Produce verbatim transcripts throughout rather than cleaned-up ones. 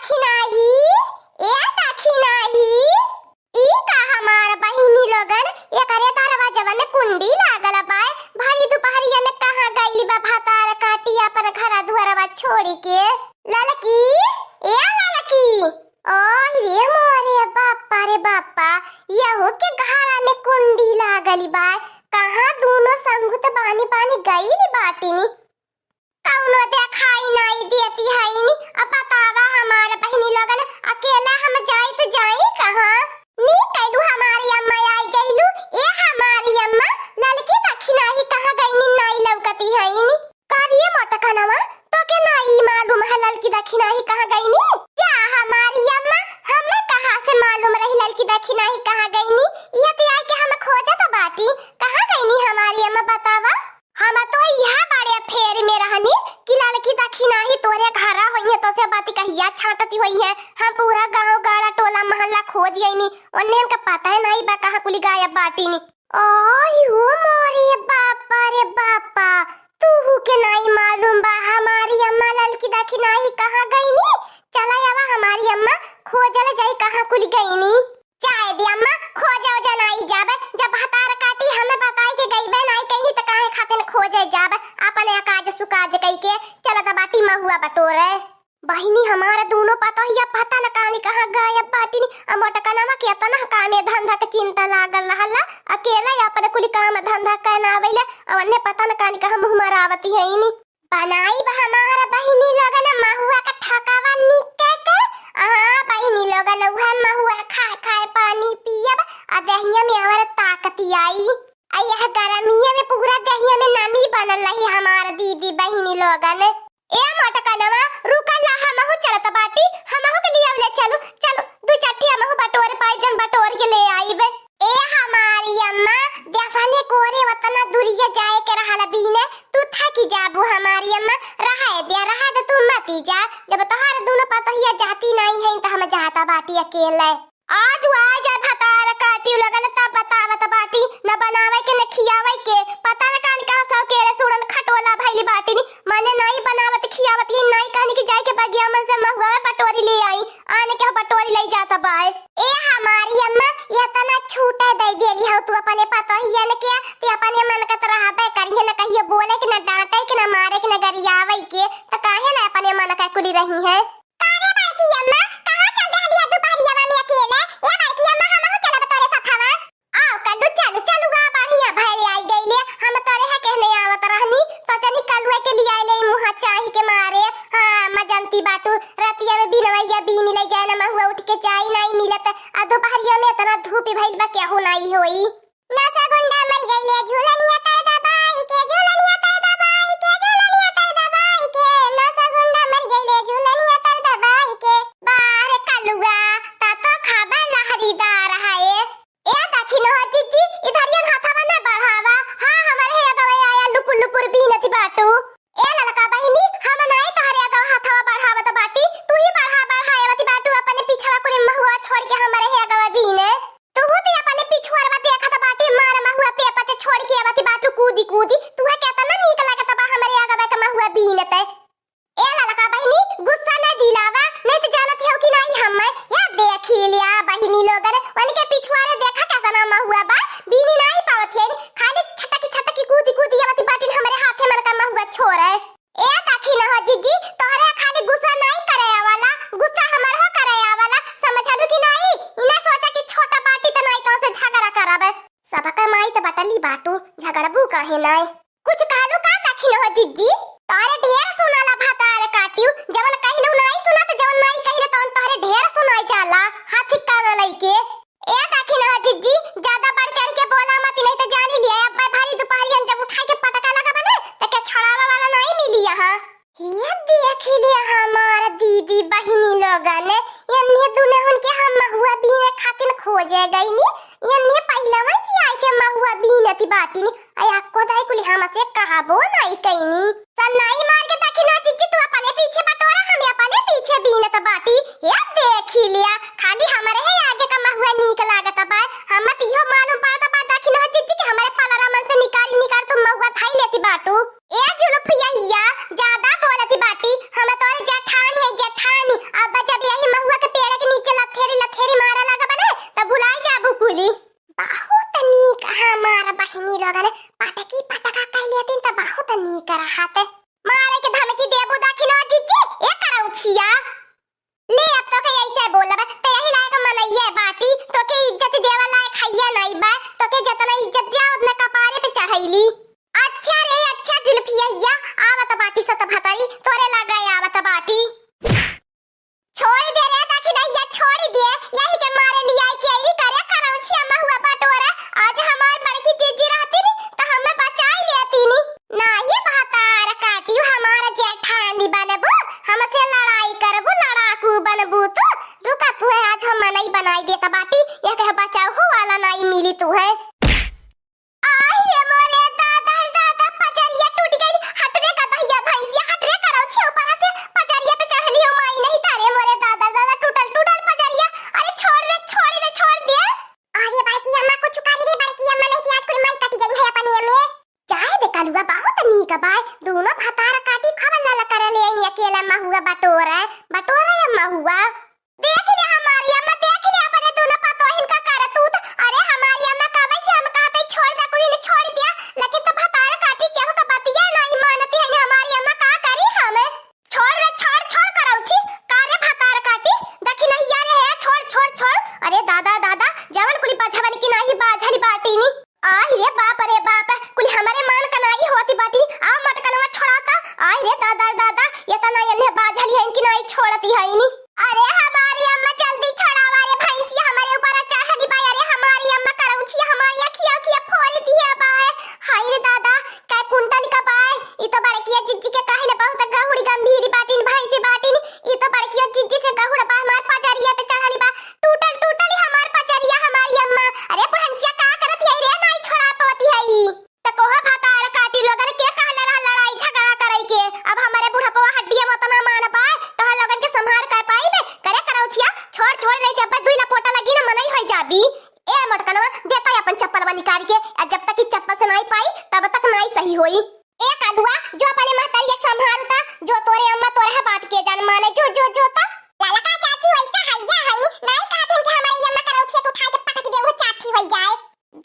दखिनाही, ए दखिनाही, ई का हमार बहिनी लोगन, एकरे दरवाजवा में कुंडी लागल बाय। भरी दुपहरिया में कहाँ गइली बा भतार काटी अपन घरा दुआरवा छोड़ी के? ललकी, ए ललकी, ओ रे मोरे बापा रे बापा, यहू के घरा में कुंडी लागल बाय। कहाँ दूनो संगुत बानी बानी गइली बाटिनी? कउनो देखाई नाई देती हईनी। अब बतावा हमार बहिनी लोगन, अकेला हम जाई त जाई कहाँ? नी कइलू हमारी अम्मा आई गइलू। ए हमारी अम्मा, ललकी दखिनाही कहाँ गइनी नाई लौकती हईनी। का रे मोटकनवा, तोके नाई मालूम है ललकी दखिनाही कहाँ गइनी? का हमारी अम्मा, हमें कहाँ से मालूम रही ललकी दखिनाही कहाँ गइनी? इहे त आई के हम खोजत बाटी, कहाँ गइनी हमारी अम्मा बतावा? हम तो इहा बड़े फेर में रहनी कि ललकी दखिनाही तोरे घरा होइहे, तोसे बाती कहिया छाटती होइहे। हम पूरा गाँव गाड़ा टोला महल्ला खोज गइनी, ओन्ने इनका पता है नाई बा कहाँ कुली गायब बाटिनी। ओही हो मोरे बापा रे बापा, तूहू के नाई मालूम बा हमारी अम्मा ललकी दखिनाही कहाँ गइनी? चला आवा हमारी अम्मा, खोजल जाई कहाँ कुली गइनी। जाए दे अम्मा, खोजा ओजा नाई जाबे, जब भतार काटी हमें बताई के गईबे नाई कइनी त काहे खातिर खोजे जाबे, अपने अकाज सुकाज कई के चलत बाटी महुआ बटोरे। बहिनी हमार दूनो पतोहिया पता न कानी कहाँ गायब बाटिनी, आ मोटकनवा के एतना कामे धंधा के चिंता लागल रहला, अकेला अपन कुली काम धंधा कइ ना आवेले, अवन्ने पता न कानी कहाँ मुँह मरावती हईनी। बनाइब हमार बहिनी लोगन महुआ के ठकावा निके के। हाँ बहिनी लोगन, उहे महुआ खाए खाए पानी पियब, आ देहिया में और ताकत आई। आ यह गरमिया में पूरा देहिया में नमी बनल रही हमार दीदी बहिनी लोगन। ए मोटकनवा, रुका ला, हमहू चलत बाटी, हमहू के लियाव ले चलू, चलू, दू चट्टी हमहू बटोर पाई, जन बटोर के ले आइब। ए हमारी अम्मा, देसने कोरे ओतना दूरिया जाए के रहल बीने, तू थकी जाबू हमारी अम्मा, रहे दे, रहे दे, तू मती जा। जब तोहार दूनो पतोहिया जाती नाई है त हम जाता बाटी अकेले। आज आ जाए भतार काटी लगन तब बतावत बाटी, न बनावे के न खियावे के, पता न कान कहाँ सब केरे सुड़न खटोला भइली बाटी, मने नाई बनावत खियावत ही नाई कहनी कि जाए के बगिया मन से महुआ बटोरी ले आई, आने के बटोरी ले जात बाए। ए हमारी अम्मा, एतना छूटा दे देली हौ तू अपने पतोहियन के, ते अपने मन का त रहबे करिहे, न कहियो बोले के, न डांटे के, न मारे के, न गरियावे के, त काहे न अपने मन का कुली रही है? का रे बड़की अम्मा, कहाँ चल रहली है दुपहरिया में अकेले? ए बड़की अम्मा, हमहू चलब तोरे साथवा। आओ कल्लू, चलू, चलू, आ बढ़िया भइल आई गइले। हम तोरे है कहने आवत रहनी, तो जनी कलुआ के लियाए ले मुँहा चाही के मारे। हाँ, मजंती बाटू, रतिया में बिनवैया बीन ले जाए न महुआ उठ के जाई नाई मिलत। आ दुपहरिया में एतना धूप भइल बा, केहू नाई होई। नसा गुंडा मर गइले झूलनिया तर दबाई के, झूलनिया तर दबाई के, झूलनिया तर दबाई के, नसा गुंडा मर गइले झूलनिया तर दबाई के। बाहर कलुआ, ता तो खाबा लहरीदार है। ए दखिन हो जिज्जी, इधरियन हथवा न बढ़ावा। हाँ, हमरे हे अगवे आया लुपुर लुपुर बीनत बाटू। ए ललका बहिनी, हम नाई तोहरे अगवा हथवा बढ़ावत बाटी, तू ही बढ़ा बढ़ावत बाटू अपने पिछवा कुली महुआ छोड़ के हमरे हे अगवा बीने। तू तो अपने पिछुआरवा देखत बाटी, मार महुआ पे पचे छोड़ के आवत बाटू कूदी कूदी। तुहे केतना नीक लागत बा हमरे अगवा के महुआ बीनत। ए ललका बहिनी, गुस्सा न दिलावा, नहीं तो जानत हो कि नहीं हम्मे। या देखी लिया बहिनी लोगन, उनके पिछुआरे देखा केतना महुआ बा, बीनी नहीं पावत है, खाली छटकी छटकी कूदी कूदी आवत बाटिन हमरे हाथे मन का महुआ छोड़े। ए दखिन हो जिज्जी, तोहरे खाली गुस्सा नहीं करे आवाला, गुस्सा हमरहो करे आवाला, समझलू कि नहीं? ई ना सोचा कि छोटा बाटी त नहीं तो से झगड़ा करब। सबका माई त बटली बाटू, झगड़बू काहे नहीं? कुछ कहलू का दखिन हो जिज्जी? तोहरे ढेर सुनाला भतार काटियो, जवन कहिलू नाई सुनत, जवन नाई कहिले तवन तोहरे ढेर सुनाई जाला, हाथी कान लइके। ए दखिन हो जिज्जी, ज्यादा बढ़ चढ़ के बोला मत, नहीं तो जानी लिया, अब भारी दुपहरियन जब उठाई के पटका लगबा ना, त के छोड़ावे वाला नाई मिली यहाँ। ये देखी लिया हमार दीदी बहिनी लोगन, एन्ने दुनहुन के हम महुआ बीने खातिर खोजे गईनी, एन्ने पहिलवा से आई के महुआ बीनती बाटिनी, आ एक्को दाई कुली हमसे कहबो नाई कइनी। सन्नाई मार के दखिन हो जिज्जी, तू अपने पीछे बटोरा, हम अपने पीछे बीनत बाटी। ये देखी लिया, खाली हमरे है आगे का महुआ नीक लागत बा। हम त इहो मालूम पड़त बा दखिन हो जिज्जी कि हमरे पलरा मन से निकाल निकाल तू महुआ धाई लेती बाटू। ए जुल्फिया हिया, ज्यादा बोलती बाटी, हम तोरे जेठानी है जेठानी। अब जब यही ले, अब तोके ऐसे बोलब, ते यही लायक मनइये बाटी, तोके इज्जत देवा लायक हइये नाई बा, तोके जतना इज्जत दिया, उतना कपारे पे चढ़इली। अच्छा रे, अच्छा जुल्फिया, आवत बाटी सत भतरी, तोरे लगे आवत बाटी। छोड़ी दे रे दखिनहिया, छोड़ी दे, यही के मारे लियाई के अइली करे करौछिया महुआ बटोरे। आज हमार बड़की जीजी रहती नी, त हमें बचाई लेती नी। नाही भतार काटी, हमार जेठानी बनबू, हमसे लड़ाई करबू, लड़ाकू बनबू तू। रुका, तुहे आज हम मनई बनाई देत बाटी, यह कह बचाऊ वाला नाई मिली तुहे। आई रे मोरे दादा रे दादा, पजरिया टूट गई। हट रे गदहिया भैंसिया, हट रे करौछी ऊपर से, पजरिया पे चढ़ली हो माई नहीं तारे मोरे दादा रे दादा, टूटल टूटल पजरिया। अरे छोड़ रे, छोड़ दे, छोड़ दे। अरे बड़की अम्मा कुछ कर रे, बड़की अम्मा नहीं कि आज कोई माई कट गई है अपनी में। चाहे दे कलुआ बहुत नीक बाय, दोनों भतार काटी खबर लाला कर ले आईनी अकेला महुआ बटोरे, बटोरे या महुआ। देख ले हमारी अम्मा, देख ले अपने दोनों पतोहिन का करतूत। अरे हमारी अम्मा कबे से हम कहते छोड़ दे कुली ने छोड़ दिया, लेकिन तो भतार काटी केहू का बतिया नहीं मानती है। हमारी अम्मा का करी हम? छोड़ रे छोड़, छोड़ करौछी, का रे भतार काटी, दखिनहिया रे है, छोड़ छोड़ छोड़। अरे दादा दादा, जवन कुली बझवन की नाही बाझली बाटी नी। आई रे बाप रे बाप, कुल हमरे मान कनाई होती बाटी, आ मटकनवा छोड़ाता। आई रे दादा रे दादा, ये तना एन्हे बाझल है कि नाई छोड़ती है इनी। अरे हमारी अम्मा जल्दी छोड़ावा रे भैंसिया, हमारे ऊपर चढ़ली बा। अरे हमारी अम्मा करौछी हमारी अखिया अखिया फोड़ दिया बा। हाय रे दादा, कै कुंटल का बा? ई तो बड़किया जिज्जी के कहले बहुत गहुड़ गंभीर बाटिन, भैंसी बाटिन। ई तो बड़किया जिज्जी से गहुड़ बा, हमार पजरिया पे चढ़ली बा। टूटल टूटल ही हमार पजरिया, हमारी अम्मा। अरे बुढ़ंचिया का करत है रे, नाई छोड़ा पवती है ई। त कोहा भतार काटी लोगन के कहले रहा लड़ाई झगड़ा करे के। अब हमारे बुढ़पवा हड्डिया में उतना मान पाए, तोहर लोगन के संभार कर पाई बे? करे करौछिया, छोड़ छोड़ नहीं ते अब दुई लपोटा लगी ना मनई होई जाबी। ए मोटकनवा, देता अपन चप्पलवा निकाल के, आ जब तक ई चप्पल से नाई पाई, तब तक नाई सही होई। ए कालुआ, जो अपने महतारी के संभालता, जो तोरे अम्मा तोरे है बात के जान माने, जो, जो, जो ता। ललका चाची वैसा हैया है नी, नाई कहत हन कि हमारे ये अम्मा करौछिया के उठा के पटक दे, वो चाठी हो जाए।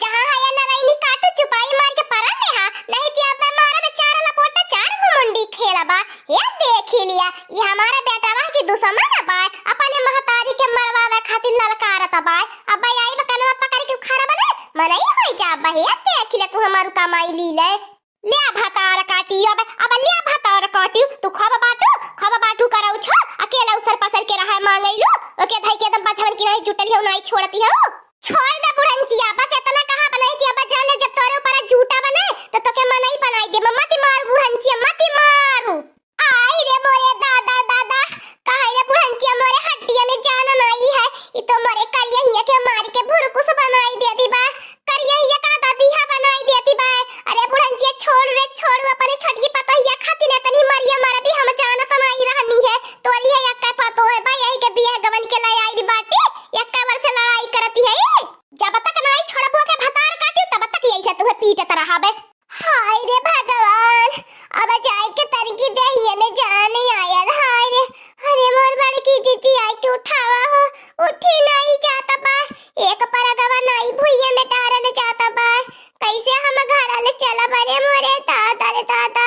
जहाँ है ये नरैनी काटू चुपाई मार के परन ले हा, नहीं ते अब मारा तो चार लपोटा चार गो मुंडी खेला बा। ये देख ही लिया, ये हमारा बेटा वह की दुश्मन बा, अपने महतारी के मरवावे खातिर ललकारत बा। अब आई बकनवा पकड़ के उखाड़ा बना, मनई होई जा बा। ये देख ले तू हमारू कमाई ली ले। ले भतार काटी, अब, अब ले भतार काटी, तू खब बाटू, खब बाटू करौछो, अकेला उसर पसर के रहा मांगैलू, ओके धई के एकदम बझवन की नहीं जुटल हो, नहीं छोड़ती हो। छोड़ दे बुढ़ंचिया, बस इतना कहा बनाई थी, अब जान ले जब तोरे ऊपर जूटा बने, तो तोके मनई बनाई दे, मत मार बुढ़ंचिया, मत मारू। आई रे मोरे दादा, दादा, कहे रे बुढ़ंचिया मोरे हड्डिया में जान नाई है, ई तो मोरे करिया हिया के मार के भुरकुस बनाई दे दी बा। करिया हिया का दादी हा बनाई देती बा। अरे बुढ़ंचिया छोड़ रे छोड़, अपने छोटकी पतोहिया खातिर इतनी मरिया मारा भी हम जानत नाई रहनी है। तोरी है यक्का पतो है बा, यही के बियाह गवन के लाई आई बाटी, यक्का वर्ष लड़ाई करती है। जब तक नाई छोड़बो के भतार काटी तब तक यही से तुहे पीटत रहाबे। हाय रे भगवान, अब जाए के तनकी देहिए में जान आयल। हाय रे, अरे मोर बड़की जीजी आई के उठावा हो, उठी नाई जाता बा। एक परगवा नाई भुइये में डारल जाता बा। कैसे हम घर ले चलब? अरे मोरे दादा रे दादा।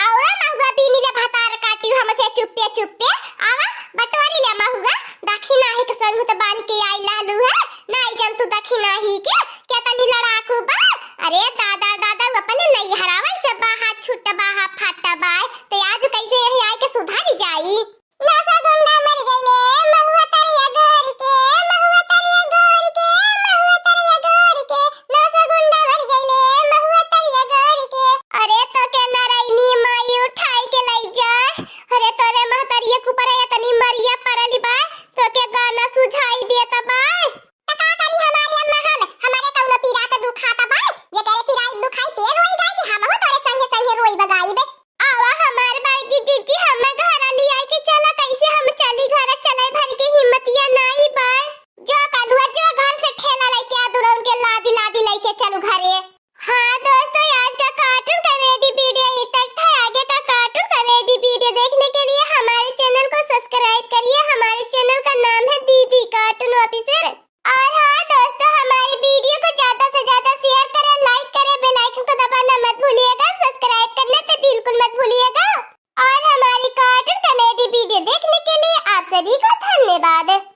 औरा महुआ बीनी ले भतार काटी हमसे चुप्पे चुप्पे। आवा बटोरी ले महुआ, दखिना ही के संग तो बांध के आई लालू है। नाई जन तू दखिना ही के, केतनी लड़ाकू बा। अरे दादा दादा, वो अपने नैहरावा से बाहा छुट बाहा फट बा। ते आज कैसे यही आई के सुधारी जाई? नसा गुंडा मर गईले महुआ तरिया गोरी के, महुआ तरिया गोरी के, महुआ तरिया गोरी के, नसा गुंडा मर गईले महुआ तरिया गोरी के। अरे तो के नरैनी माई उठाई के लई जा। अरे तोरे महतरिया के ऊपर इतनी मरिया परली बा, तो के गाना सुझाई देत बा। त का करी हमारी अम्मा हम, हमारे कौनो पीरा त दुखात बा, जेकरे पीरा दुखाई ते रोई गाई कि हमहू तोरे संगे संगे रोई बगाई बे। आवा हमार बड़की जीजी, हमें घर लियाई के चला, कैसे हम चली घर, चले भर के हिम्मतिया नाई बा। जो कलुआ, जो घर से ठेला लेके आ, दुल्हन के लादी लादी लेके चलू घरे। हाँ दोस्तों, आज का cartoon comedy video यहीं तक था। आगे का cartoon comedy video देखने के लिए हमारे channel को subscribe करिए। हमारे channel का नाम है दीदी Cartoon Officer। और हाँ दोस्तों, हमारे video को ज्यादा से ज्यादा share करें, like करें, bell icon को दबाना मत भूलिएगा, subscribe करना तो बिल्कुल मत भूलिएगा। और हमारी cartoon comedy video देखने के लिए आप सभी का धन्यवाद।